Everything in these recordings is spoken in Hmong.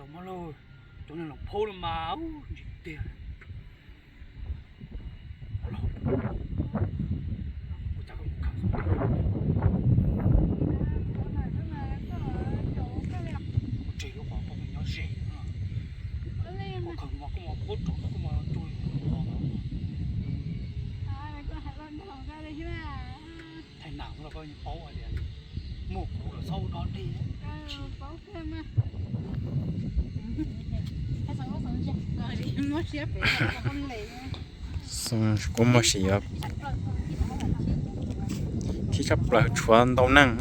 Hmo lawm, cov neeg los phob no mas ntsim tiag. Ua tsev lub qhov koj nyob ze, koj khaws mas koj mas quab rau koj mas coj li qhov no. Thaij nam los koj paub hais tias muaj kuv los txhob ua dog dig. Kuv muaj sia yuav khib tshaj plaws tshuav ntau neeg.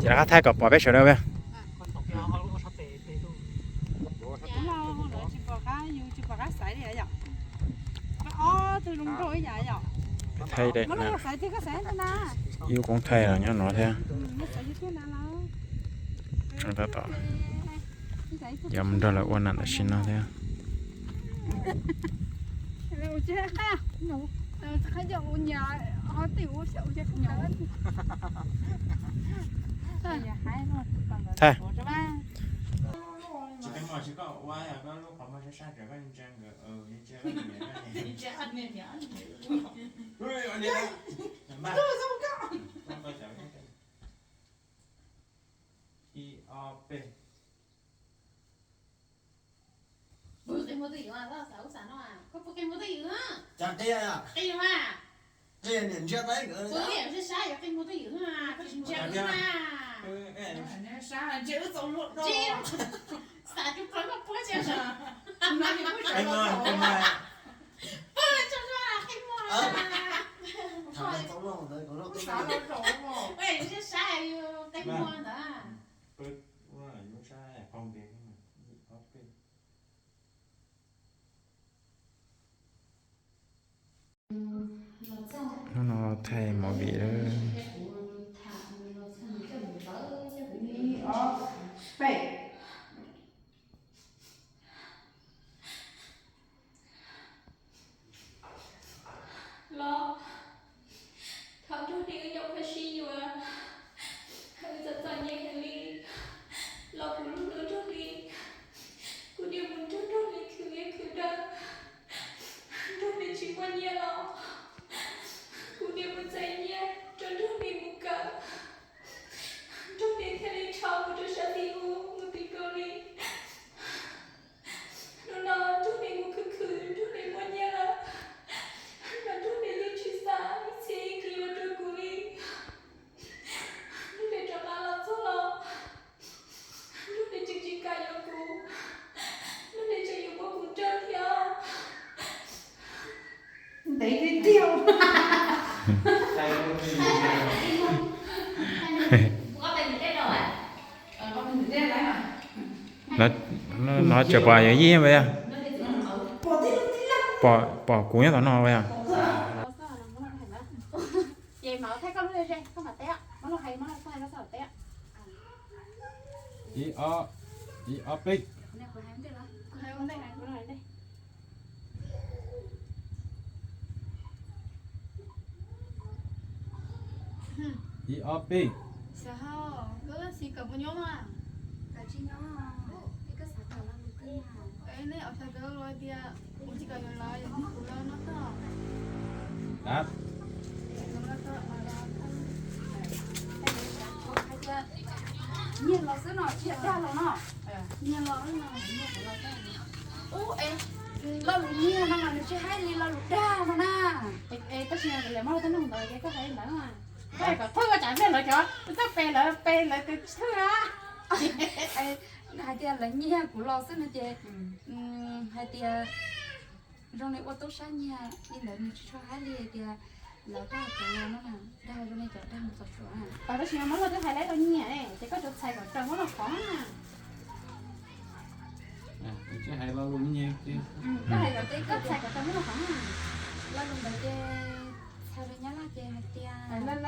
Ces rov qab thaij kom pom peb sawv daws. Thaij, ib lub koom thaij los nyob no thiab. Tab tom yuav mus nrog lawv ua nam tam sim no thiab. Thaij. Ib, ob, peb. Puas qi muag twj ywm, koj xav ua xav no, koj puas qi muag twj ywm? Cas qi, qi mas, qi niam ntsia peb nkawd, puas qi sab yuav qi muag twj ywm, koj tsis ntsia wb mas. Xav tsis plaws koj puab tsis, qi muag, qi muag, puab tsis qi muag. Ua sab yus qi muag ntawd. Hnub no thaij movie lawm. Los, thov nrog nej wb nyob khawb sib yuav, wb txom txom nyem heev li. Los kuv lub hlwb nrog nej, kuv niam mus nrog nrog nej khwv nyiaj khwv dawb, nrog nej tsis muaj nyiaj los kuv niam mus txais nyiaj rau nrog nej mus kawm, nrog nej thiaj li rho mus rau sab tim ub mus tim Kaus Lim. Hnub no nrog nej mus khwv khwv nrog nej muaj nyiaj lawm, mas nrog nej yeej tsis xav ib txhis ib kis ua rau kuv li. Nrog nej rov qab los txog los, nrog nej tseem tsis kam yuav kuv, nrog nej tseem yuav muab kuv nrauj thiab. Ntev tiag tiag. No tseem pom yawm yij pas yog? Pom kuv nyob tom no pas yog? Ib, ob, ib, ob, peb. Ib, ob, peb. Nyiag los xwb no, tsis yog dag los no. Nyiag los no, nyiag los. Ub, es lo lus nyiag no mas nws tsis hais li lo lus dag no na. Es tab sis lawv muab lawv tej neeg ntawd ces koj hais li ntawd mas, koj hais kom thawj ua cas nplej lawv cov txawj pe lawv pe lawv tes tsis thawj na. Hais tias lawv nyiag kuv los xwb no ces hais tias zoo li ua tub sab nyiag li ntawd nws tsis tshua hais li hais tias lawv dag kuv los no, dag zoo li cov dag mus txog suav. Tab sis mas muab lawv twb hais lawv los nyiag ces koj tsuas txhais kom raws muab los qhov na. Koj hais kom tias koj txhais kom raws muab los qhov na. Lo lus ntawd ces txhais rau nyab laj Ces hais tias, lus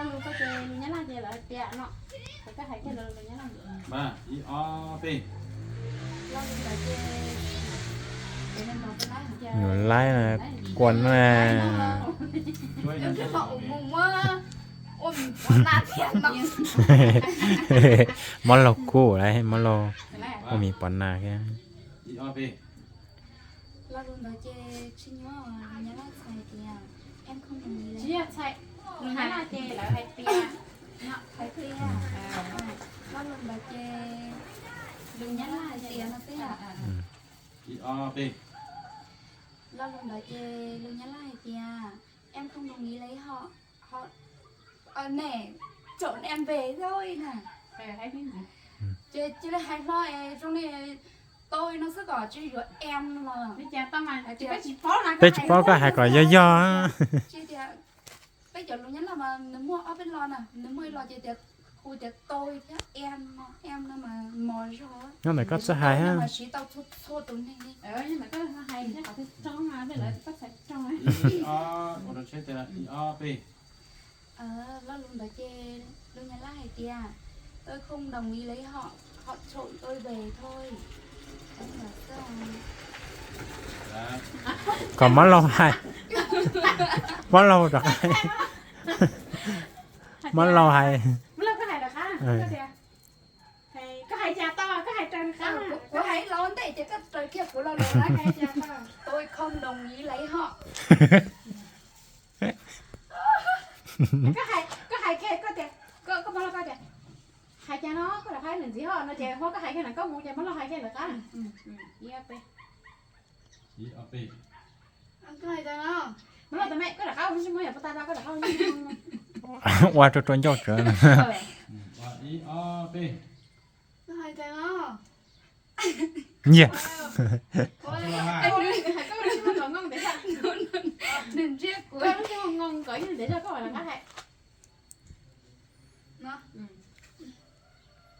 Nyab Laj ces lawv hais tias no, koj hais kiag lus Nyab Laj. Ib ob peb. Nyuam laib na, kuam na. Mob laug kub lawm, mob laug ua mis pov nas thiab. Lo lus ntawd ces tsis nyob, Nyab Laj txhais tias em không đồng ý. Tsis yog txhais, lus Nyab Laj ces lawv hais tias, hais tias, lo lus ntawd ces lus Nyab Laj hais tias no xwb yom. Lo lus ntawd ces lus Nyab Laj hais tias em không đồng ý lấy họ, họ, nè, trộn em về thôi nè. Ces cia li hais hlo es zoo li tôi no xwb kom tsis yuav em los. Peb tsis paub koj hais kom yog yog. Tsis tias peb cov lus Nyab Laj mas nws muaj ob peb lo na, nws muaj ib lo ces tias, hu tias tôi thiab em no, em no mas mos zog. Nyob ntawm koj txawj hais mas siv tau txhua txhua tus neeg li. Lo lus ntawd ces lus Nyab Laj hais tias tôi không đồng ý lấy họ, họ trộn tôi về thôi. Kom Mob Laug hais, Mob Laug rov qab, Mob Laug hais. Kuv hais los ntej ces koj raws kiag kuv lo lus na. Tôi không đồng ý lấy họ. Koj hais, koj hais kiag koj tias, koj, koj Mob Laug koj tias, hais cas no koj rov qab nws ntxiv ho no ces ho koj hais kiag ntawm koj mus ces Mob Laug hais kiag ntawm qab. Ib ob peb. Mob Laug tab me koj rov qab ua tsis muaj yog puas tas no koj rov qab ua rau rau ncauj tsawv. Ib ob peb. Nyiam. Nws ntsia kuv.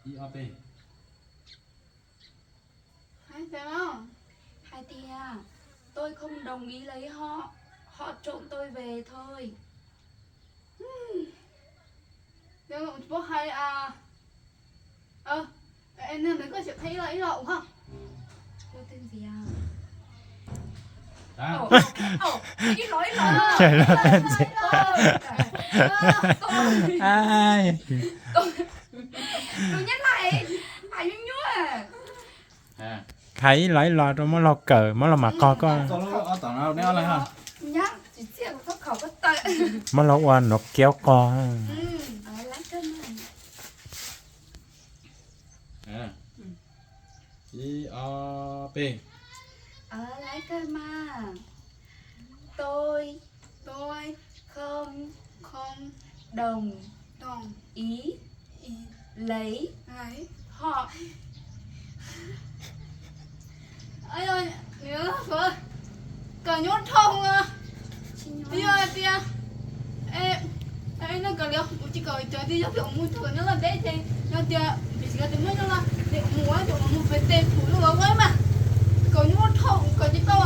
Ib ob peb. Hais tias, tôi không đồng ý lấy họ, họ trộn tôi về thôi. Tsis paub hais. Nws ntawd koj tseem qhia ib lo ib lo ua. Ib lo ib lo. Tus Nyab Laj, nyuaj nyuaj. Hais ib lo ib lo rau Mob Laug kawm, Mob Laug mam qog koj. Mob Laug ua nov kiaub qog. Ib ob peb. Tôi, tôi không, không đồng, đồng ý, ý, lấy, lấy họ. Ej, nws, koj nyuaj dhau. Yog hais tias, ej, no koj li, kuv tsis kom cov tias yog peb mus txog nyob loj deb ces yog tias peb tsis yog tias muaj nyob loj ces mus ua ces mus pem tej pum lub los ua mas. Koj nyuaj dhau, koj tsis tau.